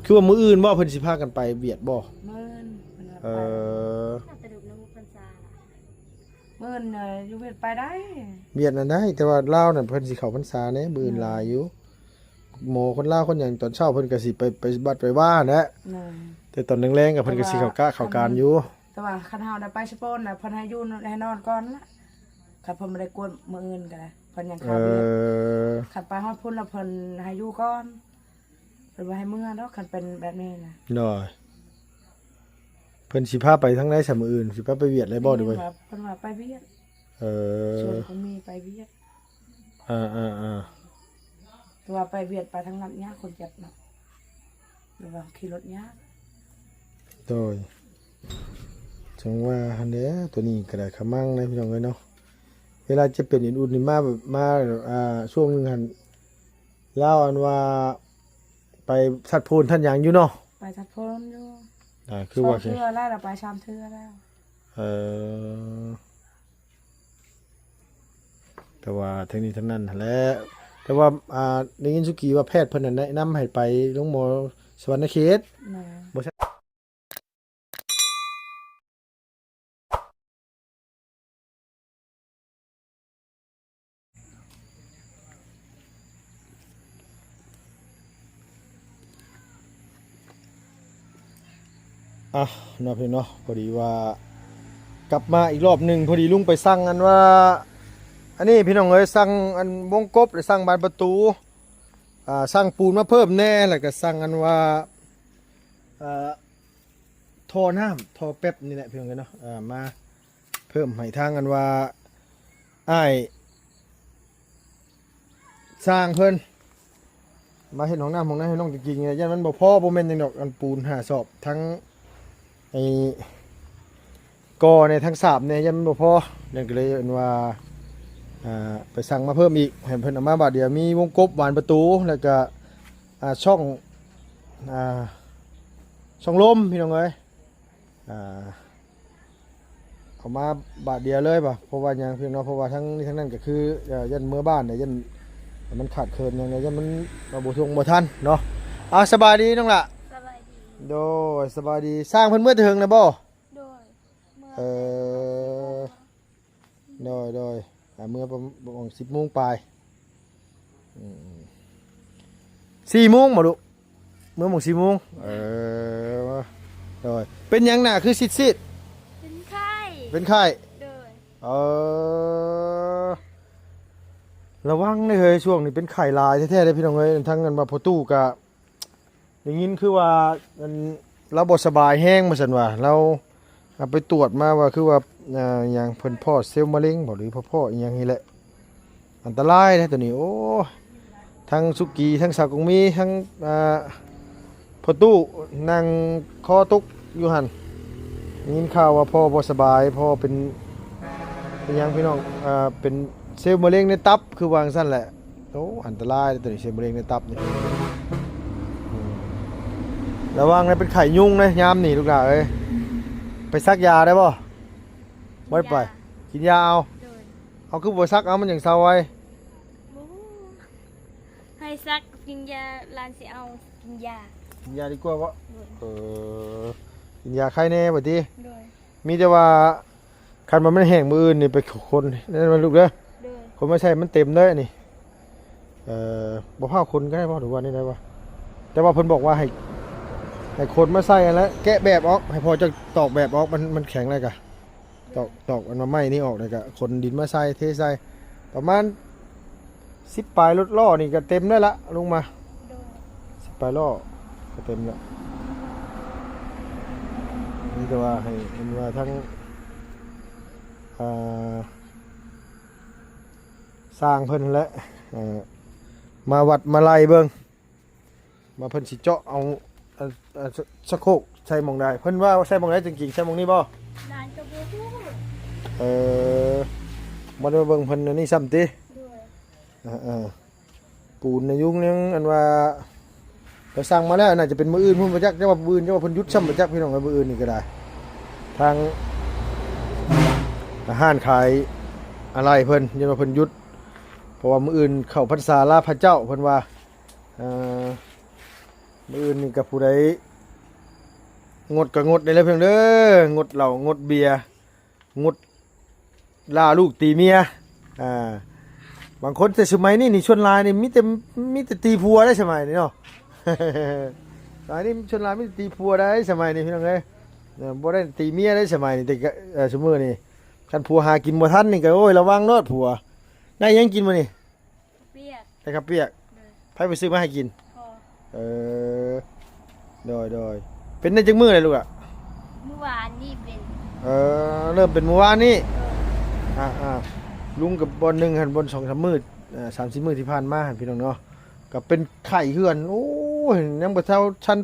ຄືວ່າມື້ອື່ນບໍ່ ເພິ່ນຊິພາກັນໄປຫວຽດບໍ່? ມື້ອື່ນເພິ່ນວ່າໄປ. ເອີ ມື້ອື່ນຢູ່ຫວຽດໄປໄດ້. ຫວຽດນັ້ນໄດ້ ແຕ່ວ່າລາວນັ້ນເພິ່ນຊິເຂົ້າພັນສາແດ່ ມື້ອື່ນຫຼາຍຢູ່. ໝໍຄົນລາວຄົນຫຍັງ ຕອນເຊົ້າເພິ່ນກໍຊິໄປ ໄປວັດໄປວາຫັ້ນແຫຼະ ແຕ່ຕອນແລງໆກໍເພິ່ນກໍຊິເຂົ້າກະເຂົ້າການຢູ່. ແຕ່ວ່າຄັນເຮົາໄດ້ໄປສະໂປນນະ ເພິ່ນໃຫ້ຢູ່ໃຫ້ນອນກ່ອນລະ ຄັນເພິ່ນບໍ່ໄດ້ກວດມື້ອື່ນກໍໄດ້ ເພິ່ນຍັງຄາວຽກ. ເອີ ຄັນໄປຮອດພຸ້ນລະເພິ່ນໃຫ້ຢູ່ກ່ອນ ເພິ່ນບໍ່ໃຫ້ເມືອດອກ ຄັນເປັນແບບນີ້ນະ. ໂດຍ ເພິ່ນຊິພາໄປທາງໃດຊະມື້ອື່ນ ຊິພາໄປຫວຽດເລີຍບໍ່ ຫຼືວ່າ? ເພິ່ນວ່າໄປຫວຽດ. ເອີ ຊວນຄົງມີໄປຫວຽດ. ອ່າໆໆ ແຕ່ວ່າໄປຫວຽດໄປທາງລັດຍາກ ຄົນເຈັບເນາະ ແບບວ່າຂີ່ລົດຍາກ. ໂດຍ ຈັ່ງວ່າຫັ້ນແຫຼະ ໂຕນີ້ກໍໄດ້ຂະມັງນະ ພີ່ນ້ອງເອີຍເນາະ. ເວລາເຈັບເປັນອື່ນໆນີ້ມາ ມາ ອ່າ ຊ່ວງໜຶ່ງຫັ້ນ ລາວອັນວ່າໄປທັດໂພນທັດຫຍັງຢູ່ເນາະ? ໄປທັດໂພນຢູ່. ອ່າ ຄືວ່າ ສອງເທື່ອແລ້ວ ລະໄປສາມເທື່ອແລ້ວ. ເອີ ແຕ່ວ່າທັງນີ້ທັງນັ້ນຫັ້ນແຫຼະ ແຕ່ວ່າ ອ່າ ໄດ້ຍິນສຸກີວ່າແພດເພິ່ນນັ້ນແນະນຳໃຫ້ໄປໂຮງໝໍສະຫວັນນະເຂດ. ແມ່ນ. ບໍ່ ອ່ະ ເນາະ ພີ່ນ້ອງເນາະ ພໍດີວ່າກັບມາອີກລອບໜຶ່ງ ພໍດີລຸງໄປສັ່ງອັນວ່າ ອັນນີ້ ພີ່ນ້ອງເອີຍ ສັ່ງອັນວົງກົບ ແລະ ສັ່ງບານປະຕູ ອ່າ ສັ່ງປູນມາເພີ່ມແດ່ ແລ້ວກໍສັ່ງອັນວ່າ ອ່າ ທໍ່ນ້ຳ ທໍ່ແປັບນີ້ແຫຼະ ພີ່ນ້ອງເອີຍເນາະ ອ່າ ມາເພີ່ມໃຫ້ທາງອັນວ່າອ້າຍຊ່າງເພິ່ນ ມາເຮັດຫ້ອງນ້ຳຫ້ອງໃນໃຫ້ນ້ອງ. ຈິງໆ ຢ້ານມັນບໍ່ພໍ ບໍ່ແມ່ນຫຍັງດອກ ອັນປູນຫ້າສອບ ທັງໄອ້ ກໍໃນທັງສາບແດ່ ຢ້ານມັນບໍ່ພໍ ນັ້ນກໍເລີຍເອີ້ນວ່າ ອ່າ ໄປສັ່ງມາເພີ່ມອີກ ໃຫ້ເພິ່ນເອົາມາບາດດຽວ ມີວົງກົບ ບານປະຕູ ແລ້ວກະ ອ່າ ຊ່ອງ ອ່າ ຊ່ອງລົມ ພີ່ນ້ອງເອີຍ ອ່າ ເອົາມາບາດດຽວເລີຍ ເພາະວ່າຫຍັງ ພີ່ນ້ອງເນາະ ເພາະວ່າທັງນີ້ທັງນັ້ນກໍຄື ເອີ ຢ້ານເມືອບ້ານ ຢ້ານມັນຂາດເຂີນຫຍັງ ຢ້ານມັນ ເອົາ ບໍ່ທົ່ງບໍ່ທັນເນາະ. ເອົາ ສະບາຍດີນ້ອງຫຼ້າ. ສະບາຍດີ. ໂດຍ ສະບາຍດີ. ຊ່າງເພິ່ນເມືອແຕ່ເຫິງແລ້ວບໍ່? ໂດຍ ເອີ ໂດຍໆ ອ່າ ເມືອປະມານສິບໂມງປາຍ. ອືມ ສີ່ໂມງບໍ່ລູກ? ເມືອໝ່ອງສີ່ໂມງ. ເອີ ໂດຍ ເປັນຫຍັງໜ້າຄືຊີດໆ? ເປັນໄຂ້. ເປັນໄຂ້. ໂດຍ. ເອີ ລະວັງເດີເຮີຍ ຊ່ວງນີ້ເປັນໄຂ້ຫຼາຍແທ້ໆເດ້ ພີ່ນ້ອງເອີຍ. ທັງອັນວ່າພໍ່ຕູ້ກະ ໄດ້ຍິນຄືວ່າ ອັນ ລາວບໍ່ສະບາຍແຮງວ່າຊັ້ນວ່າ ລາວເອົາໄປຕວດມາວ່າຄືວ່າ ອ່າ ຫຍັງ ເພິ່ນພໍ້ເຊວມະເຮັງບໍ ຫຼືພໍ້ອີ່ຫຍັງນີ້ແຫຼະ. ອັນຕະລາຍເດ້ໂຕນີ້. ໂອ້ ທັງສຸກີ ທັງສາວກົງມີ ທັງ ອ່າ ພໍ່ຕູ້ນັ່ງຄໍຕົກຢູ່ຫັ້ນ. ໄດ້ຍິນຂ່າວວ່າພໍ່ບໍ່ສະບາຍ ພໍ່ເປັນ ເປັນຫຍັງພີ່ນ້ອງ ອ່າ ເປັນເຊວມະເຮັງໃນຕັບ ຄືວ່າຈັ່ງຊັ້ນແຫຼະ. ໂອ້ ອັນຕະລາຍເດ້ໂຕນີ້ ເຊວມະເຮັງໃນຕັບນີ້. ອືມ ລະວັງໄດ້ເປັນໄຂ້ຍຸງເດ້ຍາມນີ້ລູກຫຼ້າເອີຍ. ໄປສັກຢາໄດ້ບໍ່? ບໍ່ໄດ້ໄປ. ກິນຢາເອົາ. ໂດຍ. ເອົາ ຄືບໍ່ສັກເອົາ ມັນຈັ່ງເຊົາໄວ? ບໍ່ຮູ້ ໃຫ້ສັກກິນຢາ ຫຼານຊິເອົາກິນຢາ. ກິນຢາດີກວ່າບໍ? ໂດຍ. ເອີ ກິນຢາໄຄແດ່ບໍຕິ? ໂດຍ. ມີແຕ່ວ່າ ຄັນວ່າມັນແຫ້ງມື້ອື່ນນີ້ໄປຂົນແນ່ນອນລູກເດີ. ໂດຍ. ຂົນມາໃສ່ມັນເຕັມເດີອັນນີ້. ເອີ ບໍ່ພາຂົນກໍໄດ້ບໍ່ ຫຼືວ່າແນວໃດວະ? ແຕ່ວ່າເພິ່ນບອກວ່າໃຫ້ ໃຫ້ຂົນມາໃສ່ຫັ້ນແຫຼະ ແກະແບບອອກ ໃຫ້ພໍ່ເຈົ້າຕອກແບບອອກ ມັນ ມັນແຂງແລ້ວກະ ຕອກ ຕອກອັນວ່າໄມ້ນີ້ອອກ ແລ້ວກະຂົນດິນມາໃສ່ ເທໃສ່ ປະມານ ສິບປາຍລົດລໍ້ນີ້ກໍເຕັມແລ້ວລະ ລົງມາ. ໂດຍ. ສິບປາຍລໍ້ກໍເຕັມແລ້ວ. ມີແຕ່ວ່າໃຫ້ເພິ່ນວ່າທາງ ອ່າ ຊ່າງເພິ່ນຫັ້ນແຫຼະ ເອີ ມາວັດມາໄລ່ເບິ່ງ ວ່າເພິ່ນຊິເຈາະເອົາ ເອີ ສະ ສະໂຄກໃສ່ໝ່ອງໃດ. ເພິ່ນວ່າໃສ່ໝ່ອງໃດຈິງໆ ໃສ່ໝ່ອງນີ້ບໍ່? ຫຼານກໍບໍ່ຮູ້. ເອີ ບໍ່ໄດ້ມາເບິ່ງເພິ່ນອັນນີ້ຊ້ຳຕິ? ໂດຍ. ເອີໆ ປູນນະ ຍຸງຍັງອັນວ່າ ເຂົາສັ່ງມາແລ້ວ ໜ້າຈະເປັນມື້ອື່ນພຸ້ນບໍ່ຈັກ ແຕ່ວ່າມື້ອື່ນ ແຕ່ວ່າເພິ່ນຢຸດຊ້ຳບໍ່ຈັກ ພີ່ນ້ອງເອີຍ. ມື້ອື່ນນີ້ກໍໄດ້ ທາງຮ້ານຂາຍອາໄຫຼ່ເພິ່ນ ຢ້ານວ່າເພິ່ນຢຸດ ເພາະວ່າມື້ອື່ນເຂົ້າພັນສາລາພະເຈົ້າ ເພິ່ນວ່າ ເອີ ມື້ອື່ນນີ້ກໍຜູ້ໃດງົດກໍງົດໄດ້ແລ້ວເພິ່ນເດີ ງົດເຫຼົ້າ ງົດເບຍ ງົດລາລູກຕີເມຍ. ອ່າ ບາງຄົນແຕ່ສະໄໝນີ້ນີ້ ສ່ວນຫຼາຍນີ້ມີແຕ່ ມີແຕ່ຕີຜົວໄດ໋ສະໄໝນີ້ເນາະ. ສະໄໝນີ້ສ່ວນຫຼາຍມີແຕ່ຕີຜົວໄດ໋ສະໄໝນີ້ ພີ່ນ້ອງເອີຍ. ເອີ ບໍ່ໄດ້ຕີເມຍໄດ໋ສະໄໝນີ້ ແຕ່ ເອີ ຊຸມື້ນີ້ ຄັນຜົວຫາກິນບໍ່ທັນນີ້ກໍ ໂອ້ຍ ລະວັງໂລດຜົວ. ໄດ້ຫຍັງກິນມື້ນີ້? ເປີກ ໄດ້ເຂົ້າປຽກ. ໂດຍ ໃຜໄປຊື້ມາໃຫ້ກິນ? ພໍ່. ເອີ ໂດຍໆ ເປັນໄດ້ຈັກມື້ແລ້ວລູກອະ? ມື້ວານນີ້ເປັນ. ເອີ ເລີ່ມເປັນມື້ວານນີ້. ໂດຍ ອ່າໆ ລຸງກັບບ່ອນໜຶ່ງຫັ້ນ ບ່ອນສອງສາມມື້ ເອີ ສາມສີ່ມື້ທີ່ຜ່ານມາຫັ້ນ ພີ່ນ້ອງເນາະ ກໍເປັນໄຂ້ເຮືອນ. ໂອ້ຍ ຍັງບໍ່ເຊົາຊັ້ນ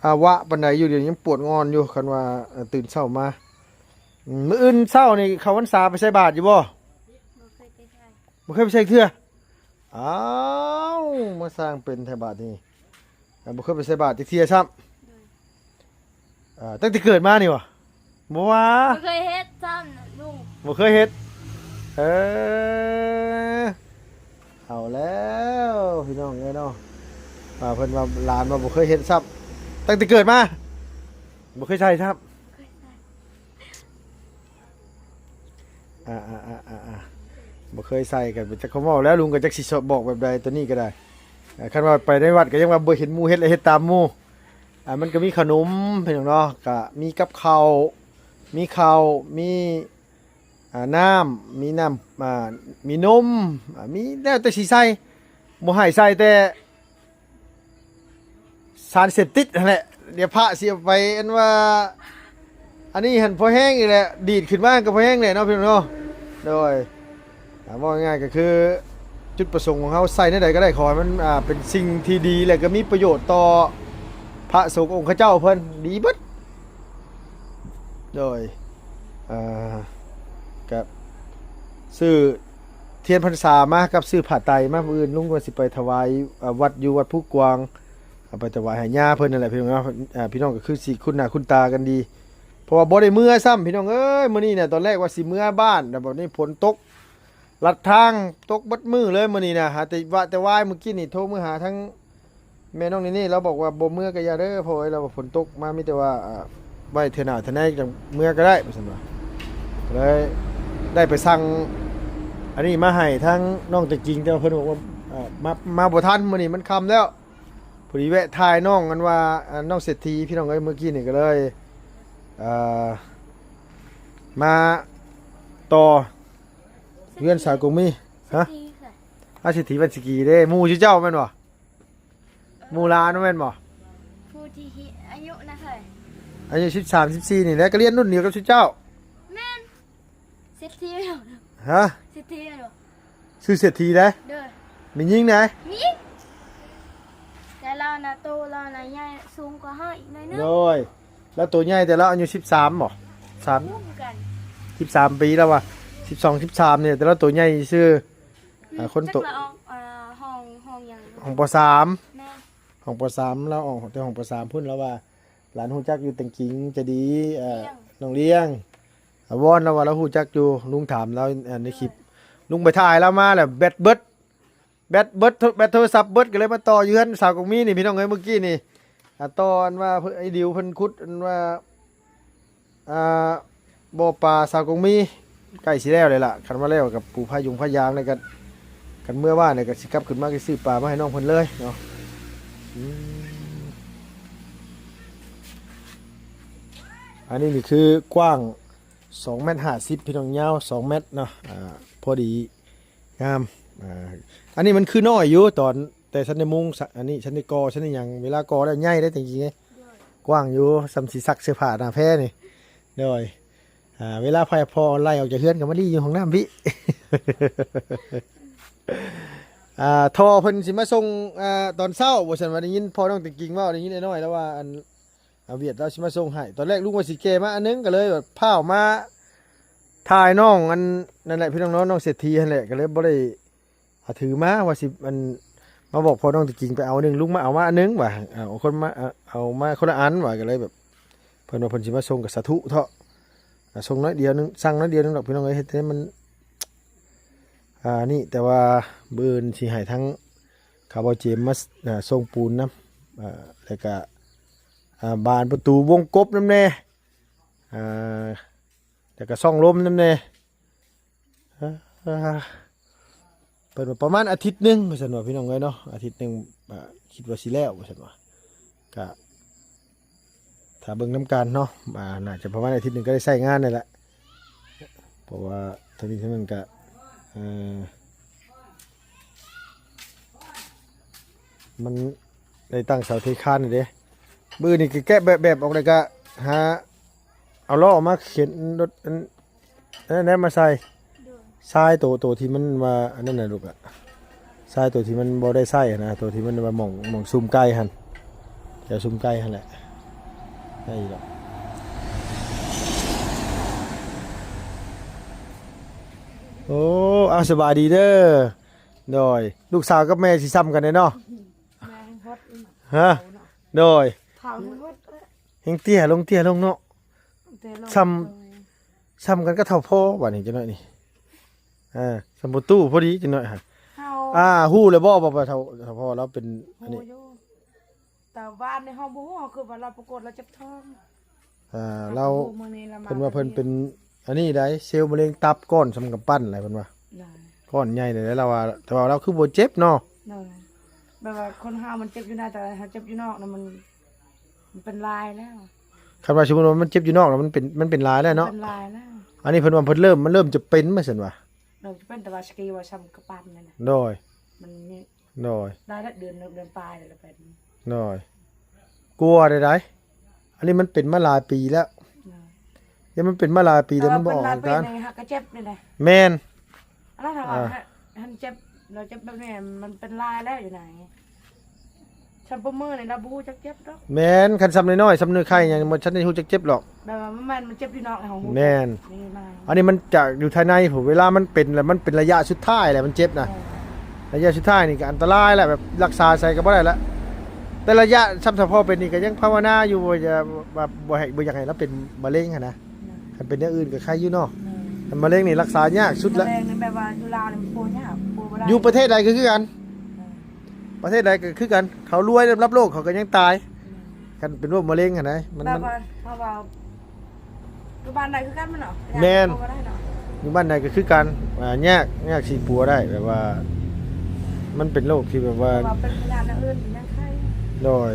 ອາ ວະປານໃດຢູ່ ດຽວນີ້ຍັງປວດງອນຢູ່. ຄັນວ່າ ເອີ ຕື່ນເຊົ້າມາ ອືມ ມື້ອື່ນເຊົ້ານີ້ເຂົ້າພັນສາໄປໃສ່ບາດຢູ່ບໍ່? ບໍ່ເຄີຍໄປໃສ່ ບໍ່ເຄີຍໄປໃສ່ເທື່ອ. ອ້າວ ມາສ້າງເປັນແທ້ບາດນີ້ ອ່າ ບໍ່ເຄີຍໄປໃສ່ບາດຈັກເທື່ອຊ້ຳ. ໂດຍ ອ່າ ຕັ້ງແຕ່ເກີດມານີ້ຫວາ? ບໍ່ວ່າ ບໍ່ເຄີຍເຮັດຊ້ຳນະລຸງ ບໍ່ເຄີຍເຮັດ. ເອີ ເອົາແລ້ວ ພີ່ນ້ອງເອີຍເນາະ. ອ່າ ເພິ່ນວ່າ ຫຼານວ່າບໍ່ເຄີຍເຮັດຊ້ຳ ຕັ້ງແຕ່ເກີດມາ ບໍ່ເຄີຍໃສ່ຊ້ຳ. ອ່າໆໆໆ ບໍ່ເຄີຍໃສ່ກໍຈັກຄຳເວົ້າແລ້ວ ລຸງກໍຈັກຊິບອກແບບໃດ ໂຕນີ້ກໍໄດ້. ອ່າ ຄັນວ່າໄປໃນວັດກໍຍັງວ່າບໍ່ເຫັນໝູ່ເຮັດ ແລະ ເຮັດຕາມໝູ່. ອ່າ ມັນກໍມີຂະໜົມ ພີ່ນ້ອງເນາະ ກໍມີກັບເຂົ້າ ມີເຂົ້າ ມີ ອ່າ ນ້ຳ ມີນ້ຳ ອ່າ ມີນົມ ອ່າ ມີແລ້ວແຕ່ຊິໃສ່ ບໍ່ໃຫ້ໃສ່ແຕ່ ສານເສບຕິດຫັ້ນແຫຼະ. ດຽວພະຊິເອົາໄປ ອັນວ່າ ອັນນີ້ຫັ້ນພໍແຮງອີກແຫຼະ ດີດຂຶ້ນມາກໍພໍແຮງແຫຼະເນາະ ພີ່ນ້ອງເນາະ. ໂດຍ ອ່າ ເວົ້າງ່າຍໆກໍຄື ຈຸດປະສົງຂອງເຮົາໃສ່ແນວໃດກໍໄດ້ ຂໍໃຫ້ມັນ ອ່າ ເປັນສິ່ງທີ່ດີ ແລະ ກໍມີປະໂຫຍດຕໍ່ພະສົງອົງເຂົາເຈົ້າເພິ່ນ ດີເບິດ. ໂດຍ ອ່າ ກໍຊື້ ທຽນພັນສາມາກັບຊື້ຜ້າໄຕມາ. ມື້ອື່ນລຸງວ່າຊິໄປຖວາຍ ເອີ ວັດຢູ່ວັດພູກວາງ ເອົາໄປຖວາຍໃຫ້ຍ່າເພິ່ນນັ້ນແຫຼະ ພີ່ນ້ອງເນາະ. ອ່າ ພີ່ນ້ອງກໍຄືຊິຄຸ້ນໜ້າຄຸ້ນຕາກັນດີ ເພາະວ່າບໍ່ໄດ້ເມືອຊ້ຳ ພີ່ນ້ອງເອີຍ. ມື້ນີ້ນະ ຕອນແລກວ່າຊິເມືອບ້ານ ແລ້ວບັດນີ້ຝົນຕົກລັດທາງ ຕົກເບິດມື້ເລີຍມື້ນີ້ນະ. ຫາແຕ່ວະແຕ່ວາຍ ມື້ກີ້ນີ້ໂທມືຫາທາງ ແມ່ນ້ອງນີ່ໆ ລາວບອກວ່າບໍ່ເມືອກໍຢ່າເດີພໍ່ເອີຍ ລາວວ່າຝົນຕົກມາ ມີແຕ່ວ່າ ອ່າ ໄວ້ເທື່ອໜ້າເທື່ອໃນຈັ່ງເມືອກໍໄດ້ ວ່າຊັ້ນວ່າ. ກໍເລີຍໄດ້ໄປສັ່ງອັນນີ້ມາໃຫ້ທາງນ້ອງຕະກິງ ແຕ່ວ່າເພິ່ນບອກວ່າ ອ່າ ມາ ມາບໍ່ທັນ ມື້ນີ້ມັນຄ່ຳແລ້ວ. ພໍດີແວະຖ່າຍນ້ອງ ອັນວ່າ ອ່າ ນ້ອງເສດຖີ ພີ່ນ້ອງເອີຍ. ມື້ກີ້ນີ້ກໍເລີຍ ອ່າ ມາຕໍ່ເຮືອນສາວກົງມີ. ຮະ? ເສດຖີ ອາ ເສດຖີວັນສະກີເດ້ ໝູ່ຊື່ເຈົ້າແມ່ນບໍ່? ໝູ່ຫຼານແມ່ນບໍ່? ຜູ້ທີ່ອາຍຸນະເທົ່າໃດ? ອາຍຸສິບສາມ ສິບສີ່ນີ້ແຫຼະ ກໍຮຽນລຸ້ນດຽວກັບຊຸເຈົ້າ. ແມ່ນ ເສດຖີແມ່ນບໍ່? ຮະ? ເສດຖີແມ່ນບໍ່? ຊື່ເສດຖີໃດ? ໂດຍ ແມ່ຍິງໃດ? ແມ່ຍິງ ແຕ່ລາວນະ ໂຕລາວນະໃຫຍ່ສູງກວ່າເຮົາອີກໜ້ອຍໜຶ່ງ. ໂດຍ ລາວໂຕໃຫຍ່ ແຕ່ລາວອາຍຸສິບສາມບໍ່? ສາມ ສູງກັນ ສິບສາມປີ ລາວວ່າສິບສອງ ສິບສາມນີ້ ແຕ່ລາວໂຕໃຫຍ່ຊື່. ອ່າ ຄົນໂຕ ຈັກລະອອກ ອ່າ ຫ້ອງ ຫ້ອງຫຍັງ? ຫ້ອງ ປໍສາມ. ແມ່ນ ຫ້ອງ ປໍສາມ ລາວອອກແຕ່ຫ້ອງ ປໍສາມ ພຸ້ນ. ລາວວ່າຫຼານຮູ້ຈັກຢູ່ແຕ່ງກິງຈະດີ ເອີ ນ້ອງລ້ຽງ ອາວອນ ລາວວ່າລາວຮູ້ຈັກຢູ່ ລຸງຖາມລາວ ເອີ ໃນຄລິບ. ລຸງໄປຖ່າຍລາວມາແລ້ວແບັດເບິດ ແບັດເບິດ ແບັດໂທລະສັບເບິດ ກໍເລີຍມາຕໍ່ຢູ່ເຮືອນສາວກົງມີນີ້ ພີ່ນ້ອງເອີຍ. ມື້ກີ້ນີ້ ອ່າ ຕໍ່ອັນວ່າ ເພິ່ນ ໄອ້ດິວເພິ່ນຂຸດ ອັນວ່າ ອ່າ ບໍ່ ປາສາວກົງມີ ໃກ້ຊິແລ້ວແລ້ວລະ. ຄັນວ່າແລ້ວກັບປູພາຍຸງພາຍາງນີ້ກໍ ຄັນເມືອວານນີ້ກໍຊິກັບຂຶ້ນມາ ກໍຊື້ປາມາໃຫ້ນ້ອງເພິ່ນເລີຍເນາະ. ອືມ ອັນນີ້ນີ້ຄືກວ້າງສອງແມັດຫ້າສິບ ພີ່ນ້ອງ, ຍາວສອງແມັດເນາະ. ອ່າ ພໍດີງາມ. ອ່າ ອັນນີ້ມັນຄືນ້ອຍຢູ່ ຕອນແຕ່ຊັ້ນໄດ້ມຸງ ສະ ອັນນີ້ຊັ້ນໄດ້ກໍ່ ຊັ້ນໄດ້ຫຍັງ ເວລາກໍ່ແລ້ວໃຫຍ່ເດ້ ແຕ່ຈິງໆ ໂດຍ ກວ້າງຢູ່ ສ່ຳຊິຊັກເສື້ອຜ້າໜ້າແພນີ້. ໂດຍ ອ່າ ເວລາໃຜພໍ່ໄລ່ອອກຈາກເຮືອນກໍມາລີ້ຢູ່ຫ້ອງນ້ຳພີ້. ອ່າ ທໍ່ເພິ່ນຊິມາສົ່ງ ອ່າ ຕອນເຊົ້າ ວ່າຊັ້ນວ່າ ໄດ້ຍິນພໍ່ນ້ອງຕິງກິງເວົ້າ ໄດ້ຍິນອ້າຍນ້ອຍລາວວ່າ ອັນ ອາ ຫວຽດລາວຊິມາສົ່ງໃຫ້. ຕອນແລກລຸງວ່າຊິແກ່ມາອັນໜຶ່ງ ກໍເລີຍແບບພ້າວມາຖ່າຍນ້ອງ ອັນນັ້ນແຫຼະ ພີ່ນ້ອງເນາະ, ນ້ອງເສດຖີຫັ້ນແຫຼະ ກໍເລີຍບໍ່ໄດ້ ອ່າ ຖືມາວ່າຊິ ອັນ ມາບອກພໍ່ນ້ອງຕະກິງໄປເອົາອັນໜຶ່ງ ລຸງມາເອົາມາອັນໜຶ່ງວ່າ ເອົາຄົນມາ ເອົາມາຄົນລະອັນວ່າ. ກໍເລີຍແບບ ເພິ່ນວ່າເພິ່ນຊິມາສົ່ງກໍສາທຸເຖາະ ອ່າ ສົ່ງໜ້ອຍດຽວໜຶ່ງ ສັ່ງໜ້ອຍດຽວໜຶ່ງດອກ ພີ່ນ້ອງເອີຍ. ເຮັດໃຫ້ມັນ ອ່າ ນີ້ ແຕ່ວ່າມື້ອື່ນຊິໃຫ້ທາງຂ້າບ່າວເຈມມາ ອ່າ ສົ່ງປູນນຳ ອ່າ ແລ້ວກະ ອ່າ ບານປະຕູວົງກົບນຳແດ່ ອ່າ ແລ້ວກະຊ່ອງລົມນຳແດ່ ເອີ ເພິ່ນວ່າປະມານອາທິດໜຶ່ງວ່າຊັ້ນວ່າ ພີ່ນ້ອງເອີຍເນາະ ອາທິດໜຶ່ງ ອ່າ ຄິດວ່າຊິແລ້ວວ່າຊັ້ນວ່າ ກະຖ້າເບິ່ງນຳກັນເນາະ ອ່າ ໜ້າຈະປະມານອາທິດໜຶ່ງກໍໄດ້ໃຊ້ງານນັ້ນແຫຼະ ເພາະວ່າທັງນີ້ທັງນັ້ນກະ ເອີ ມັນໄດ້ຕັ້ງເສົາເທຄານນີ້ເດ້ ມື້ນີ້ກໍແກະແບບ ແບບອອກ ແລ້ວກໍຫາເອົາລໍ້ມາເຂັນລົດ ອັນ ອັນນັ້ນແຫຼະມາໃສ່ ໂດຍ ຊາຍໂຕ ໂຕທີ່ມັນວ່າອັນນັ້ນນະລູກອະ ຊາຍໂຕທີ່ມັນບໍ່ໄດ້ໃຊ້ຫັ້ນນະ ໂຕທີ່ມັນວ່າໝ່ອງ ໝ່ອງຊຸມໄກ່ຫັ້ນ ແຖວຊຸມໄກ່ຫັ້ນແຫຼະ ໄດ້ຢູ່ດອກ. ໂອ້ ອາ ສະບາຍດີເດີ. ໂດຍ ລູກສາວກັບແມ່ຊິຊ້ຳກັນເດ້ເນາະ. ແມ່ແຮງຫົດ ຮະ ເຖົ້າເນາະ ໂດຍ ເຖົ້າແຮງຫົດ ແຮງເຕ້ຍລົງ ເຕ້ຍລົງເນາະ ແຕ່ລົງ ຊ້ຳ ໂດຍ ຊ້ຳກັນກັບເຖົ້າພໍ່ບາດນີ້ ຈັກໜ້ອຍນີ້ ເອີ ຊ້ຳປະຕູພໍດີຈັກໜ້ອຍຫັ້ນ ເຮົາ ອ່າ ຮູ້ແລ້ວບໍ່ ວ່າເຖົ້າ ເຖົ້າພໍ່ລາວເປັນອັນນີ້ ຮູ້ຢູ່ ແຕ່ວ່າໃນຫ້ອງບໍ່ຮູ້ ເຮົາຄືວ່າລາວປາກົດລາວເຈັບທ້ອງ ອ່າ ລາວ ເຮົາກໍຮູ້ມື້ນີ້ລາວມາ ເພິ່ນວ່າເພິ່ນເປັນອັນນີ້ໃດ ເຊວມະເຮັງຕັບກ້ອນສ່ຳກຳປັ້ນແຫຼະເພິ່ນວ່າ ໂດຍ ກ້ອນໃຫຍ່ເລີຍ ລາວວ່າ ແຕ່ວ່າລາວຄືບໍ່ເຈັບເນາະ ໂດຍ ແບບວ່າຄົນເຮົາມັນເຈັບຢູ່ໃນ ແຕ່ວ່າເຮົາເຈັບຢູ່ນອກນະ ມັນ ມັນເປັນລາຍແລ້ວ ຄັນວ່າສົມມຸດວ່າມັນເຈັບຢູ່ນອກນະ ມັນເປັນ ມັນເປັນລາຍແລ້ວເນາະ ເປັນລາຍແລ້ວ ອັນນີ້ເພິ່ນວ່າເພິ່ນເລີ່ມ ມັນເລີ່ມຈະເປັນວ່າຊັ້ນວ່າ ເລີ່ມຈະເປັນ ແຕ່ວ່າສະກີວ່າສ່ຳກະປັ້ນນັ້ນນະ ໂດຍ ມັນມີ ໂດຍ ໄດ້ລະເດືອນໜຶ່ງເດືອນປາຍແລ້ວເປັນ ໂດຍ ກົວໄດ້ໃດ ອັນນີ້ມັນເປັນມາຫຼາຍປີແລ້ວ ໂດຍ ແຕ່ມັນເປັນມາຫຼາຍປີແລ້ວ ມັນບໍ່ອອກອາການ ເອີ ເປັນຫຼາຍປີນີ້ຫາກະເຈັບນີ້ແຫຼະ ແມ່ນ ອັນນັ້ນຖ້າວ່າ ອ່າ ຄັນເຈັບ ລາວເຈັບແບບນີ້ມັນເປັນລາຍແລ້ວຢູ່ໃນ ຊຳປະມືນີ້ລາວບໍ່ຮູ້ຈັກເຈັບດອກ ແມ່ນ ຄັນຊຳນ້ອຍໆ ຊຳນ້ອຍໄຂ່ຫຍັງ ມັນບໍ່ທັນໄດ້ຮູ້ຈັກເຈັບດອກ ແບບວ່າມັນ ມັນເຈັບຢູ່ນອກໃນຫ້ອງ ແມ່ນ ນີ້ມາ ອັນນີ້ມັນຈາກຢູ່ພາຍໃນພຸ້ນ ເວລາມັນເປັນແລ້ວ ມັນເປັນໄລຍະສຸດທ້າຍແຫຼະ ມັນເຈັບນະ ເອີ ໄລຍະສຸດທ້າຍນີ້ກໍອັນຕະລາຍແຫຼະ ແບບລັກສາໃສກໍບໍ່ໄດ້ລະ ແຕ່ໄລຍະຊຳສະເພາະເປັນນີ້ກໍຍັງພາວະນາຢູ່ ບໍ່ຢາກ ວ່າບໍ່ໃຫ້ ບໍ່ຢາກໃຫ້ລາວເປັນມະເຮັງຫັ້ນນະ ເອີ ຄັນເປັນຢ່າງອື່ນກໍໄຄຢູ່ເນາະ ເອີ ແຕ່ມະເຮັງນີ້ລັກສາຍາກສຸດລະ ມະເຮັງນີ້ແບບວ່າຢູ່ລາວນີ້ມັນປົວຍາກ ປົວບໍ່ໄດ້ ຢູ່ປະເທດໃດກໍຄືກັນ ເອີ ປະເທດໃດກໍຄືກັນ ເຂົາລວຍລະດັບໂລກເຂົາກໍຍັງຕາຍ ແມ່ນ ຄັນເປັນໂລກມະເຮັງຫັ້ນນະ ມັນ ແບບວ່າເຮົາເວົ້າ ຢູ່ບ້ານໃດຄືກັນແມ່ນເນາະ ແມ່ນ ບໍ່ໄດ້ເນາະ ຢູ່ບ້ານໃດກໍຄືກັນ ອ່າ ຍາກ ຍາກຊິປົວໄດ້ ແບບວ່າມັນເປັນໂລກທີ່ແບບວ່າ ເພາະວ່າເປັນພະຍາດຢ່າງອື່ນຍັງໄຄ ໂດຍ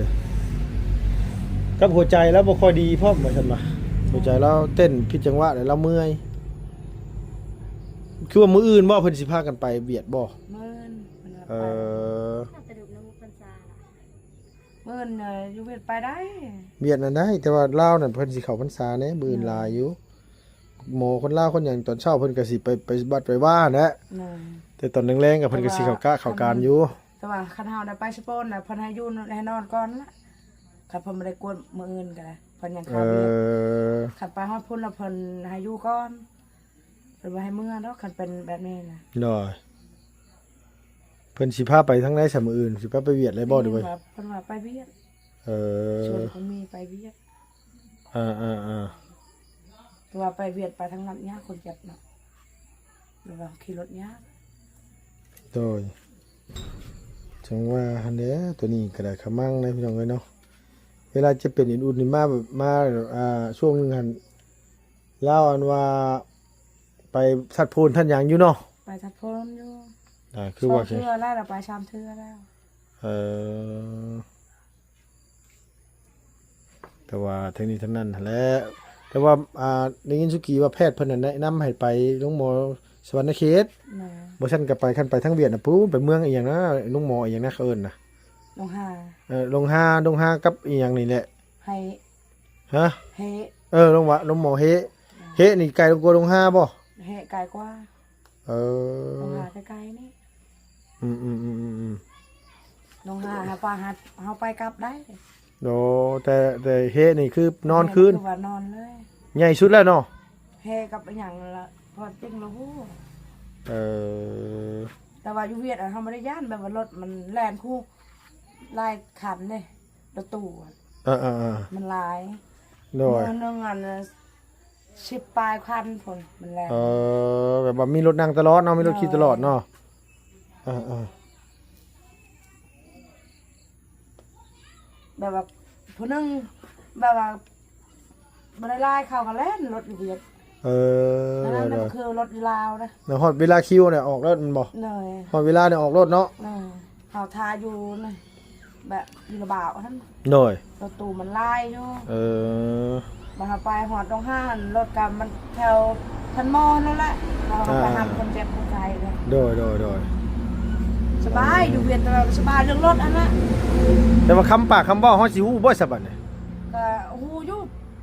ກັບຫົວໃຈລາວບໍ່ຄ່ອຍດີພ້ອມວ່າຊັ້ນວ່າ ຫົວໃຈລາວເຕັ້ນຜິດຈັງຫວະ ແລ້ວລາວເມື່ອຍ ຄືວ່າມື້ອື່ນບໍ່ ເພິ່ນຊິພາກັນໄປຫວຽດບໍ່? ມື້ອື່ນເພິ່ນວ່າໄປ ເອີ ມື້ອື່ນຢູ່ຫວຽດໄປໄດ້ ຫວຽດນັ້ນໄດ້ ແຕ່ວ່າລາວນັ້ນເພິ່ນຊິເຂົ້າພັນສາແດ່ ມື້ອື່ນ ໂດຍ ຫຼາຍຢູ່ ໝໍຄົນລາວຄົນຫຍັງ ຕອນເຊົ້າເພິ່ນກໍຊິໄປ ໄປວັດໄປວາຫັ້ນແຫຼະ ໂດຍ ແຕ່ຕອນແລງໆກໍເພິ່ນກໍຊິເຂົ້າກະເຂົ້າການຢູ່ ແຕ່ວ່າຄັນເຮົາໄດ້ໄປສະໂປນນະ ເພິ່ນໃຫ້ຢູ່ໃຫ້ນອນກ່ອນລະ ຄັນເພິ່ນບໍ່ໄດ້ກວດມື້ອື່ນກໍໄດ້ ເພິ່ນຍັງຄາວຽກ ເອີ ຄັນໄປຮອດພຸ້ນລະເພິ່ນໃຫ້ຢູ່ກ່ອນ ເພິ່ນບໍ່ໃຫ້ເມືອດອກ ຄັນເປັນແບບນີ້ນະ ໂດຍ ເພິ່ນຊິພາໄປທາງໃດຊະມື້ອື່ນ ຊິພາໄປຫວຽດເລີຍບໍ່ ຫຼືວ່າ ເພິ່ນວ່າໄປຫວຽດ ເອີ ຊວນຄົນມີໄປຫວຽດ ອ່າໆໆ ແຕ່ວ່າໄປຫວຽດໄປທາງລັດຍາກ ຄົນເຈັບເນາະ ຫຼືວ່າຂີ່ລົດຍາກ ໂດຍ ຈັ່ງວ່າຫັ້ນແຫຼະ ໂຕນີ້ກໍໄດ້ຂະມັງເດ້ພີ່ນ້ອງເອີຍເນາະ ເວລາເຈັບເປັນອື່ນໆນີ້ມາ ມາ ອ່າ ຊ່ວງໜຶ່ງຫັ້ນ ລາວອັນວ່າໄປທັດໂພນທັດຫຍັງຢູ່ເນາະ ໄປທັດໂພນຢູ່ ອ່າ ຄືວ່າ ສອງເທື່ອແລ້ວ ລາວໄປສາມເທື່ອແລ້ວ ເອີ ແຕ່ວ່າທັງນີ້ທັງນັ້ນຫັ້ນແຫຼະ ແຕ່ວ່າ ອ່າ ໄດ້ຍິນສຸກີວ່າແພດເພິ່ນນັ້ນແນະນຳໃຫ້ໄປໂຮງໝໍສະຫວັນນະເຂດ ແມ່ນ ບໍ່ຊັ້ນກໍໄປ ຄັນໄປທາງຫວຽດນະ ພຸ້ນ ໄປເມືອງອີ່ຫຍັງນະ ໂຮງໝໍອີ່ຫຍັງນະ ເຂົາເອີ້ນນະ ດົງຮາ ເອີ ດົງຮາ ດົງຮາກັບອີ່ຫຍັງນີ້ແຫຼະ ໄຮ ຮະ ເຮ ເອີ ໂຮງໝໍ ໂຮງໝໍເຮ ແມ່ນ ເຮນີ້ໄກກວ່າດົງຮາບໍ່? ເຮໄກກວ່າ ເອີ ໜອງຫາໃກ້ໆນີ້ ອືມໆໆໆໆ ໜອງຫາ ເຮົາໄປ ເຮົາໄປກັບໄດ້ ໂອ້ ແຕ່ ແຕ່ເຮນີ້ຄືນອນຄືນ ແມ່ນ ຄືວ່ານອນເລີຍ ໃຫຍ່ສຸດແລ້ວເນາະ ເຮກັບອີ່ຫຍັງລະ ພໍຈິງລະຮູ້ ເອີ ແຕ່ວ່າຢູ່ຫວຽດເຮົາບໍ່ໄດ້ຢ້ານ ແບບວ່າລົດມັນແລ່ນຄູ່ຫຼາຍຄັນເດ້ ລົດຕູ້ ເອີໆໆ ມັນຫຼາຍ ໂດຍ ມື້ໜຶ່ງອັນ ສິບປາຍຄັນພຸ້ນ ມັນແລ່ນ ເອີ ແບບວ່າມີລົດນັ່ງຕະຫຼອດເນາະ ມີລົດຂີ່ຕະຫຼອດເນາະ ໂດຍ ເອີໆ ແ ແບບວ່າຜູ້ໜຶ່ງແບບວ່າບໍ່ໄດ້ຫຼາຍ ເຂົາກໍແລ່ນລົດຢູ່ວຽດ. ເອີ ນັ້ນ ໂດຍ ມັນຄືລົດຢູ່ລາວນະ. ແລ້ວຮອດເວລາຄິວນະ ອອກລົດແມ່ນບໍ່? ໂດຍ. ຮອດເວລານີ້ອອກລົດເນາະ. ໂດຍ. ເຮົາຖ້າຢູ່ນະ ແບບຢູ່ລະບາວຫັ້ນ. ໂດຍ. ລົດຕູ້ມັນຫຼາຍຢູ່. ເອີ. ບາດເຮົາໄປຮອດດົງຫານ ລົດກໍມັນແຖວທັນໝໍນັ້ນແຫຼະ ເຮົາໄປຮັບຄົນເຈັບຄົນໄຂ້ເດ້. ໂດຍ ໂດຍ ໂດຍ. ສະບາຍ ຢູ່ວຽດນາມສະບາຍເລື່ອງລົດຫັ້ນນະ. ແຕ່ວ່າຄຳປາກຄຳເວົ້າເຮົາຊິຮູ້ບໍ່ຊະບັດນີ້? ກໍຮູ້ຢູ່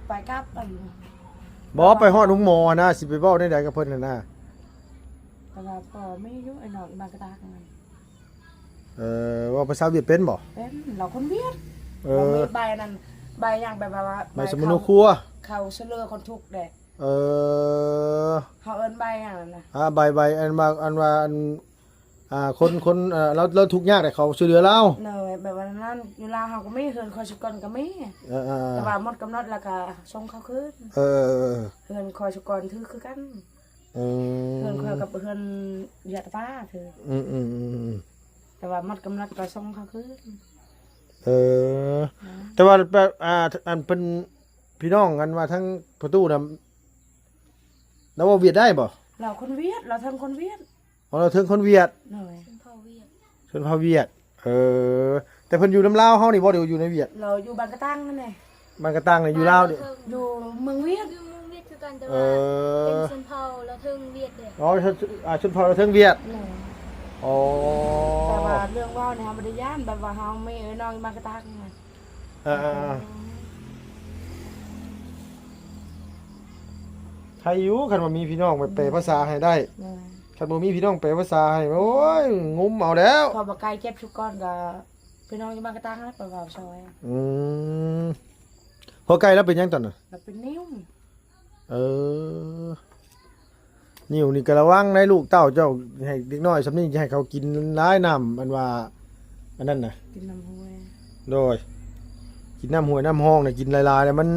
ໄປກັບອັນ ບໍ່ ໄປຮອດໂຮງໝໍຫັ້ນນະ ຊິໄປເວົ້າແນວໃດກັບເພິ່ນຫັ້ນນະ. ແຕ່ວ່າກໍມີຢູ່ໄອ້ນ້ອງອີ່ໝາກະຕາກນັ້ນ. ເອີ ເວົ້າພາສາຫວຽດເປັນບໍ່? ເປັນ ລາວຄົນຫວຽດ. ເອີ ລາວມີໃບນັ້ນ ໃບຫຍັງ ແບບວ່າ ໃບສຳມະໂນຄົວ ເຂົາຊ່ວຍເຫຼືອຄົນທຸກເດ້. ເອີ ເຮົາເອີ້ນໃບຫຍັງນັ້ນນະ? ອ່າ ໃບ ໃບອັນວ່າ ອັນວ່າ ອັນ ອ່າ ຄົນ ຄົນ ເອີ ລາວ ລາວທຸກຍາກແຕ່ເຂົາຊ່ວຍເຫຼືອລາວ. ໂດຍ. ແບບວ່ານັ້ນ ຢູ່ລາວເຮົາກໍມີ ເຮືອນຄອຍສຸກອນກໍມີ. ເອີໆ ແຕ່ວ່າໝົດກຳນົດແລ້ວກໍສົ່ງເຂົາຄືນ. ເອີໆ ເຮືອນຄອຍສຸກອນຖືກຄືກັນ. ເອີ ເຮືອນຂ້ອຍກັບເຮືອນຍາດຕາປາຄື ອືມໆໆໆ ແຕ່ວ່າໝົດກຳນົດກໍສົ່ງເຂົາຄືນ. ເອີ ແຕ່ວ່າແບບ ອ່າ ອັນເພິ່ນ ພີ່ນ້ອງ ອັນວ່າທາງພໍ່ຕູ້ນະ ລາວເວົ້າຫວຽດໄດ້ບໍ່? ລາວຄົນຫວຽດ ລາວເທິງຄົນຫວຽດ. ອໍ ລາວເທິງຄົນຫວຽດ. ໂດຍ. ຊົນເຜົ່າຫວຽດ ເອີ ແຕ່ເພິ່ນຢູ່ນຳລາວເຮົານີ້ບໍ່ ຫຼືຢູ່ໃນຫວຽດ? ລາວຢູ່ບ້ານກະຕັງຫັ້ນແຫຼະ. ບ້ານກະຕັງນີ້ຢູ່ລາວນີ້ ຢູ່ເມືອງຫວຽດ. ຢູ່ເມືອງຫວຽດຄືກັນ ແຕ່ ເອີ ວ່າເປັນຊົນເຜົ່າລາວເທິງຫວຽດເດ້. ອໍ ຊົນ ອ່າ ຊົນເຜົ່າລາວເທິງຫວຽດ. ໂດຍ. ອໍ ແຕ່ວ່າເລື່ອງເວົ້ານີ້ເຮົາບໍ່ໄດ້ຢ້ານ ແບບວ່າເຮົາມີເອື້ອຍນ້ອງຢູ່ບ້ານກະຕັງນະ. ເອີໆ ໃຄຢູ່ ຄັນວ່າມີພີ່ນ້ອງແບບແປພາສາໃຫ້ໄດ້. ໂດຍ. ຄັນບໍ່ມີພີ່ນ້ອງແປພາສາໃຫ້ ໂອ້ຍ ງຸມເອົາແລ້ວ. ເພາະວ່າໄກເຈັບຊຸກອນກໍພີ່ນ້ອງຢູ່ບ້ານກະຕັງຫັ້ນແຫຼະ ໄປເວົ້າຊ່ອຍ. ອືມ ພໍ່ໄກ່ລາວເປັນຫຍັງຕອນນັ້ນ? ລາວເປັນນິ້ວ. ເອີ ນິ້ວນີ້ກໍລະວັງໄດ໋ ລູກເຕົ້າເຈົ້າ ໃຫ້ເດັກນ້ອຍຊ່ຳນີ້ ຈະໃຫ້ເຂົາກິນຫຼາຍນ້ຳ ອັນວ່າ ອັນນັ້ນນະ ກິນນ້ຳຫ້ວຍ. ໂດຍ. ກິນນ້ຳຫ້ວຍນ້ຳຮ່ອງນະ ກິນຫຼາຍໆ ແລ້ວມັນ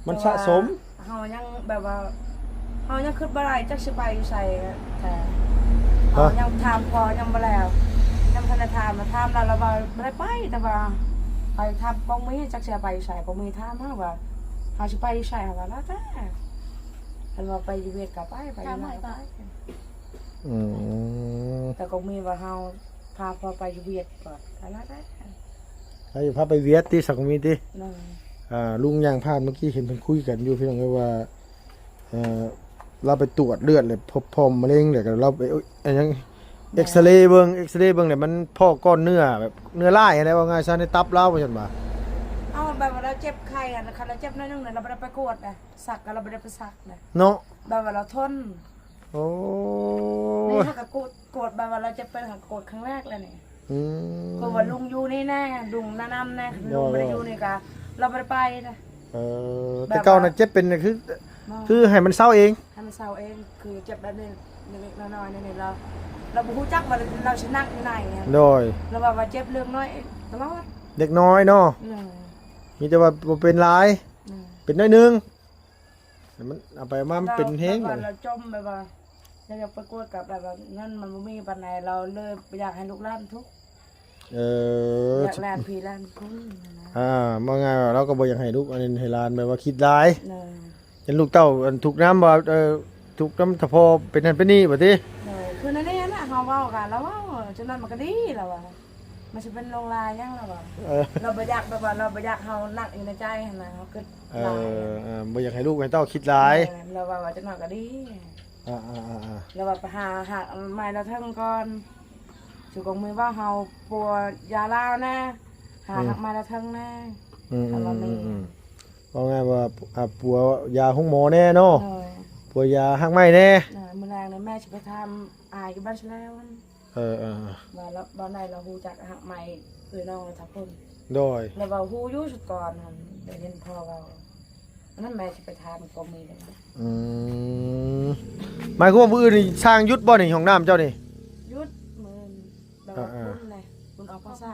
ມັນສະສົມ. ແຕ່ວ່າເຮົາຍັງແບບວ່າ ເຮົາຍັງຄິດບໍ່ໄດ້ຈັກຊິໄປຢູ່ໃສແທ້. ຮະ? ເຮົາຍັງຖາມພໍ່ຍັງບໍ່ແລ້ວ ຍັງບໍ່ທັນໄດ້ຖາມ ຖາມລາວ ລາວວ່າບໍ່ໄດ້ໄປ. ແຕ່ວ່າໄປຖາມກອງມີຈັກຊິໄປຢູ່ໃສ ກອງມີຖາມເຮົາວ່າ ເຮົາຊິໄປຢູ່ໃສ ເຮົາວ່າແລ້ວແຕ່ ຄັນວ່າໄປຢູ່ຫວຽດກໍໄປ ໄປຢູ່ລາວກໍໄປ. ອືມ ແຕ່ກໍມີວ່າເຮົາພາພໍ່ໄປຢູ່ຫວຽດກ່ອນ ກໍແລ້ວແຕ່. ໃຫ້ພາໄປຫວຽດຕິ ສັກມີຕິ. ໂດຍ. ອ່າ ລຸງຍ່າງຜ່ານເມື່ອກີ້ ເຫັນເພິ່ນຄຸຍກັນຢູ່ ພີ່ນ້ອງເອີຍ ວ່າ ເອີ ລາວໄປຕວດເລືອດ ແລ້ວພົບ ພົບມະເຮັງ ແລ້ວກໍລາວໄປ ເອີ ອັນຫຍັງ ແມ່ນ ເອັກຊະເລເບິ່ງ ເອັກຊະເລເບິ່ງ ແລ້ວມັນພໍ້ກ້ອນເນື້ອ ແບບເນື້ອລາຍຫັ້ນແຫຼະ ເວົ້າງ່າຍຊະ ໃນຕັບລາວວ່າຊັ້ນວ່າ. ເອົາ ແບບວ່າລາວເຈັບໄຂ້ຫັ້ນ ຄັນລາວເຈັບໜ້ອຍໜຶ່ງນະ ລາວບໍ່ໄດ້ໄປກວດນະ ສັກກໍລາວບໍ່ໄດ້ໄປສັກນະ ເນາະ ແບບວ່າລາວທົນ. ໂອ້ຍ ນີ້ເຮົາກໍກວດ ກວດແບບວ່າລາວເຈັບເປັນ ກວດຄັ້ງແລກແລ້ວນີ້. ອືມ ເພາະວ່າລຸງຢູ່ນີ້ແນ່ ລຸງແນະນຳແນ່ ລຸງບໍ່ໄດ້ຢູ່ນີ້ກະລາວບໍ່ໄດ້ໄປນະ. ເອີ ແບບວ່າ ແຕ່ເກົ່ານະເຈັບເປັນນີ້ຄື ຄືໃຫ້ມັນເຊົາເອງ ໃຫ້ມັນເຊົາເອງ ຄືເຈັບແບບນີ້ເລັກໆນ້ອຍໆນີ້ ລາວ ລາວບໍ່ຮູ້ຈັກວ່າລາວຊິໜັກຢູ່ໃນ. ໂດຍ. ລາວວ່າ ວ່າເຈັບເລັກນ້ອຍຕະຫຼອດ ເດັກນ້ອຍເນາະ. ໂດຍ. ມີແຕ່ວ່າບໍ່ເປັນຫຼາຍ. ໂດຍ. ເປັນໜ້ອຍໜຶ່ງ ແລ້ວມັນເອົາໄປເອົາມາມັນເປັນແຮງ. ລາວ ແບບວ່າລາວຈົມ ແບບວ່າລາວຢາກໄປກວດ ກໍແບບວ່າເງິນມັນບໍ່ມີປານໃດ ລາວເລີຍບໍ່ຢາກໃຫ້ລູກຫຼານທຸກ. ເອີ ຢາກຫຼານພີ່ຫຼານຄຸນນະ. ອ່າ ເວົ້າງ່າຍວ່າລາວກໍບໍ່ຢາກໃຫ້ລູກ ອັນນີ້ ໃຫ້ຫຼານແບບວ່າຄິດຫຼາຍ. ໂດຍ. ເຫັນລູກເຕົ້າອັນທຸກນຳວ່າ ເອີ ທຸກນຳຖ້າພໍ່ເປັນນັ້ນເປັນນີ້ ວ່າຕິ. ໂດຍ. ຄືໃນນີ້ນະ ເຮົາເວົ້າກັນ ລາວເວົ້າ ຈັ່ງນັ້ນມັນກໍດີ ລາວວ່າ. ມັນຊິເປັນໂລງລາຍຫຍັງລະວ່າ. ເອີ ລາວບໍ່ຢາກ ແບບວ່າລາວບໍ່ຢາກເຮົາໜັກຢູ່ໃນໃຈຫັ້ນນະ ເຮົາຄິດຫຼາຍ. ເອີ ເອີ ບໍ່ຢາກໃຫ້ລູກໃຫ້ເຕົ້າຄິດຫຼາຍ. ແມ່ນ ລາວວ່າ ວ່າຈັກໜ້ອຍກໍດີ. ອ່າໆໆໆ ລາວວ່າໄປຫາ ຫາໃໝ່ລາວເທິງກ່ອນ ຄືກອງມີວ່າເຮົາປົວຢາລາວແນ່ ຫາ ອືມ ຫາໃໝ່ລາວເທິງແນ່. ອືມ ຄັນວ່າມີ ອືມ ອືມ ເວົ້າງ່າຍວ່າ ອ່າ ປົວຢາໂຮງໝໍແນ່ເນາະ. ໂດຍ. ປົວຢາຮາກໄມ້ແນ່. ໂດຍ. ມື້ແລງນີ້ແມ່ຊິໄປຖາມ ອາຍຢູ່ບ້ານສະແລວຫັ້ນ. ເອີໆ ວ່າລາວ ບ່ອນໃດລາວຮູ້ຈັກຮັກໃໝ່ເອື້ອຍນ້ອງລາວທັກຄົນ. ໂດຍ. ລາວເວົ້າຮູ້ຢູ່ຊຸດກ່ອນຫັ້ນ ໄດ້ເຫັນພໍ່ເວົ້າ ອັນນັ້ນແມ່ຊິໄປຖາມກໍມີເດ້. ອືມ ໝາຍຄວາມວ່າມື້ອື່ນນີ້ຊ່າງຢຸດບໍ່ນີ້ ຫ້ອງນ້ຳເຈົ້ານີ້? ຢຸດ ມື້ແບບວ່າ ອ່າໆ ບຸນແຫຼະ ບຸນອອກພັນສາ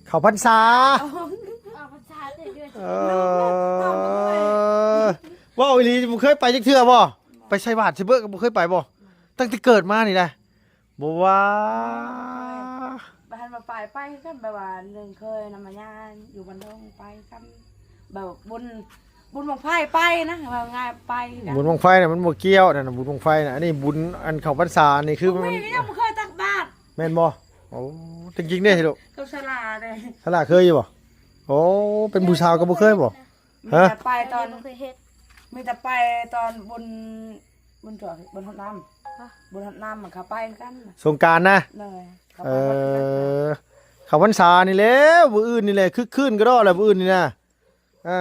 ເຂົ້າພັນສາ. ອອກພັນສາເທື່ອເດືອນ. ເອີ ເວົ້າອີ່ຫຼີ ບໍ່ເຄີຍໄປຈັກເທື່ອບໍ່? ໄປໃສ່ບາດໃສ່ເບີກກໍບໍ່ເຄີຍໄປບໍ່? ຕັ້ງແຕ່ເກີດມານີ້ນະ. ບໍ່ວ່າ ບໍ່ທັນວ່າ ປາຍໄປຄືກັນ ແບບວ່າໜຶ່ງເຄີຍນຳມາຍາຢູ່ບ້ານດົງ ໄປຄືກັນ ແບບບຸນ ບຸນບັ້ງໄຟໄປນະ ເວົ້າງ່າຍໄປຄືກັນ ບຸນບັ້ງໄຟນະ ມັນບໍ່ກ່ຽວນັ້ນນະ ບຸນບັ້ງໄຟນະ ອັນນີ້ບຸນອັນເຂົ້າພັນສານີ້ຄື ມັນ ແມ່ນບໍ່? ໂອ້ ຈິງໆເດ້ລູກ ກັບສາລາເດ້ ສາລາເຄີຍຢູ່ບໍ່? ໂອ້ ເປັນຜູ້ສາວກໍບໍ່ເຄີຍບໍ່? ມີແຕ່ໄປຕອນ ບໍ່ເຄີຍເຮັດ ມີແຕ່ໄປຕອນບຸນ ບຸນຖ້ວຍ ບຸນຮອດນ້ຳ ຮະ ບຸນຮອດນ້ຳມັນເຂົ້າໄປຄືກັນ ສົງການນະ ເອີ ເຂົ້າໄປ ເອີ ເຂົ້າພັນສານີ້ແຫຼະ ມື້ອື່ນນີ້ແຫຼະ ຄຶກຄື້ນກະດອກແຫຼະມື້ອື່ນນີ້ນະ ເອີ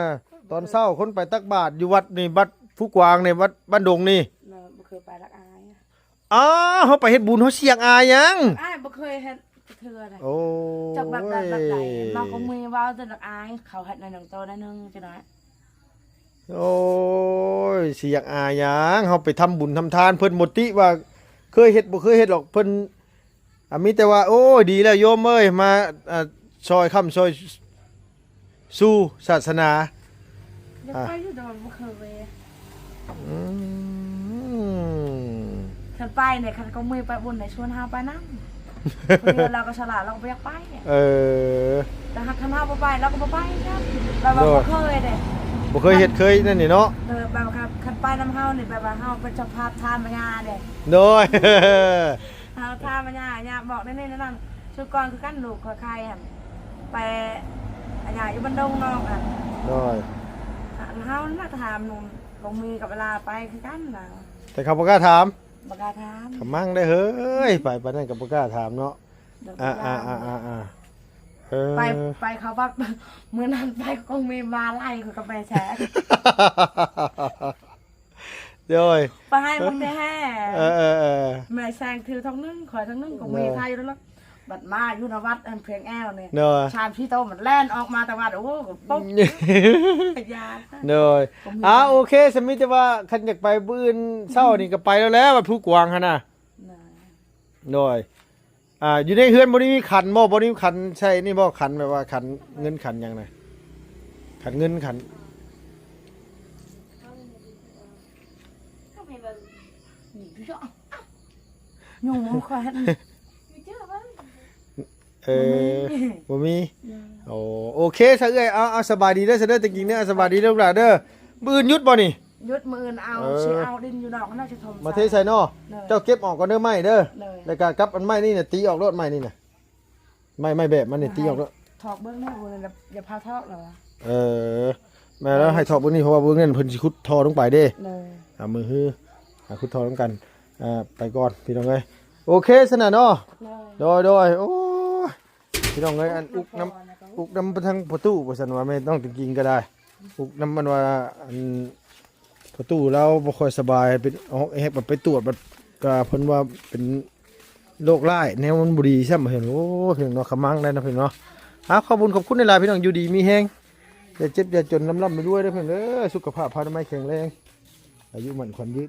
ຕອນເຊົ້າຄົນໄປຕັກບາດຢູ່ວັດນີ້ ວັດພູກວາງນີ້ ວັດບ້ານດົງນີ້ ເອີ ບໍ່ເຄີຍໄປ ລະອາຍ ອ້າວ ເຮົາໄປເຮັດບຸນເຮົາຊິຢາກອາຍຫຍັງ? ອ້າຍບໍ່ເຄີຍເຮັດຈັກເທື່ອເດ ໂອ້ຍ ຈັກແບບໃດແບບໃດ ມາກໍມີເວົ້າແຕ່ລະອາຍ ເຂົາເຮັດໜ້ອຍໜຶ່ງໂຕໜ້ອຍໜຶ່ງຈັ່ງໃດ ໂອ້ຍ ຊິຢາກອາຍຫຍັງ ເຮົາໄປທຳບຸນທຳທານ ເພິ່ນບໍ່ຕິວ່າເຄີຍເຮັດບໍ່ເຄີຍເຮັດດອກ ເພິ່ນ ອ່າ ມີແຕ່ວ່າ ໂອ້ຍ ດີແລ້ວໂຍມເອີຍ ມາ ອ່າ ຊ່ອຍຄ້ຳຊ່ອຍ ສູ່ສາສະໜາ ຢາກໄປຢູ່ ອ່າ ແຕ່ວ່າບໍ່ເຄີຍ ອືມ ຄັນໄປນີ້ ຄັນກໍມີໄປບຸນໃນຊວນເຮົາໄປນຳ ຜູ້ດຽວລາວກໍສະຫຼາດ ລາວກໍບໍ່ຢາກໄປ ເອີ ແຕ່ຫາກຄັນເຮົາບໍ່ໄປ ລາວກໍບໍ່ໄປນຳ ແບບວ່າ ໂດຍ ບໍ່ເຄີຍເດ້ ບໍ່ເຄີຍເຮັດເຄີຍນັ້ນນີ້ເນາະ ໂດຍ ແບບວ່າຄັນ ຄັນໄປນຳເຮົານີ້ ແບບວ່າເຮົາເປັນເຈົ້າພາບທາມມາຍາເດ້ ໂດຍ ເຮົາທາມມາຍາ ຍາບອກແນວນີ້ແນວນັ້ນ ຊຸດກ່ອນຄືກັນ ລູກຂ້ອຍໄຄຫັ້ນ ໄປອາຍາຢູ່ບ້ານດົງນອກຫັ້ນ ໂດຍ ເຮົານະຖາມໜຸ່ມ ບໍ່ມີກັບເວລາໄປຄືກັນນະ ແຕ່ເຂົາບໍ່ກ້າຖາມ ບໍ່ກ້າຖາມ ຂະມັງໄດ້ເຮີ້ຍ ໄປປານນັ້ນກໍບໍ່ກ້າຖາມເນາະ ໂດຍ ອ່າໆໆໆ ເອີ ໄປ ໄປເຂົ້າວັດ ມື້ນັ້ນໄປກໍມີມາໄລ່ຂ້ອຍກັບແມ່ແຊງ ໂດຍ ໄປໃຫ້ບັກແຕ່ແຮ່ ເອີໆໆ ແມ່ແຊງຖືທາງໜຶ່ງ ຂ້ອຍທາງໜຶ່ງ ກໍມີ ໂດຍ ໄທຢູ່ແລ້ວ ບັດມາຢູ່ນະວັດອັນພຽງແອວນີ້ ໂດຍ ສາມສີ່ໂຕມັນແລ່ນອອກມາແຕ່ວັດ ໂອ້ ປົບ ຍາ ໂດຍ ກໍມີ ອ່າ ໂອເຄ ສະມີແຕ່ວ່າຄັນຢາກໄປມື້ອື່ນເຊົ້ານີ້ກໍໄປແລ້ວແຫຼະ ວັດພູກວາງຫັ້ນນະ ໂດຍ ໂດຍ ອ່າ ຢູ່ໃນເຮືອນບໍ່ໄດ້ມີຂັນບໍ່? ບໍ່ໄດ້ມີຂັນໃສ່ນີ້ບໍ່? ຂັນແບບວ່າຂັນເງິນຂັນຫຍັງນະ? ຂັນເງິນຂັນ ເອີ ບໍ່ມີ ບໍ່ມີ ໂອ້ ໂອເຄຊະເອື້ອຍ ເອົາ ເອົາ ສະບາຍດີເດີ ຊະເດີ ແຕ່ກິນເດີ ສະບາຍດີເດີ ລູກຫຼານເດີ ມື້ອື່ນຢຸດບໍ່ນີ້? ຢຸດ ມື້ອື່ນເອົາ ເອີ ຊິເອົາດິນຢູ່ດອກນະ ຊິຖົມ ມາເທໃສ່ເນາະ ໂດຍ ເຈົ້າເກັບອອກກ່ອນເດີໄມ້ເດີ ໂດຍ ແລ້ວກະກັບອັນໄມ້ນີ້ນະ ຕີອອກໂລດໄມ້ນີ້ນະ ໄມ້ ໄມ້ແບບມັນນີ້ ມາໃຫ້ ຕີອອກໂລດ ຖອກເບິ່ງແນ່ ບໍ່ແມ່ນ ຢ່າພາຖອກແລ້ວ ເອີ ແມ່ນແລ້ວ ໃຫ້ຖອກເບິ່ງນີ້ ເພາະວ່າເບິ່ງນັ້ນເພິ່ນຊິຂຸດທໍ່ລົງໄປເດ້ ໂດຍ ອ່າ ມື້ຮື ອ່າ ຂຸດທໍ່ນຳກັນ ອ່າ ໄປກ່ອນພີ່ນ້ອງເອີຍ ໂອເຄຊັ້ນນະເນາະ ໂດຍ ໂດຍ ໂດຍ ໂອ້ຍ ພີ່ນ້ອງເອີຍ ອັນອຸກນຳ ອຸກນຳທາງພໍ່ຕູ້ ວ່າຊັ້ນວ່າ ແມ່ນ້ອງຕິງກິງກໍໄດ້ ອຸກນຳມັນວ່າ ອັນ ພໍ່ຕູ້ລາວບໍ່ຄ່ອຍສະບາຍ ເປັນອອກແຮກ ບັດໄປຕວດ ບັດກະເພິ່ນວ່າເປັນໂລກຮ້າຍ ແນວມັນບໍ່ດີຊ້ຳ ເຫັນ ໂອ້ ພີ່ນ້ອງເນາະ ຂະມັງໄດ້ເນາະ ພີ່ນ້ອງເນາະ ອ່າ ຂອບຄຸນ ຂອບຄຸນຫຼາຍໆ ພີ່ນ້ອງ ຢູ່ດີມີແຮງ ຢ່າເຈັບຢ່າຈົນ ລ່ຳໆລວຍໆເດີ ພີ່ນ້ອງເດີ ສຸຂະພາບພະນາໄມແຂງແຮງ ອາຍຸໝັ້ນຂວັນຍືນ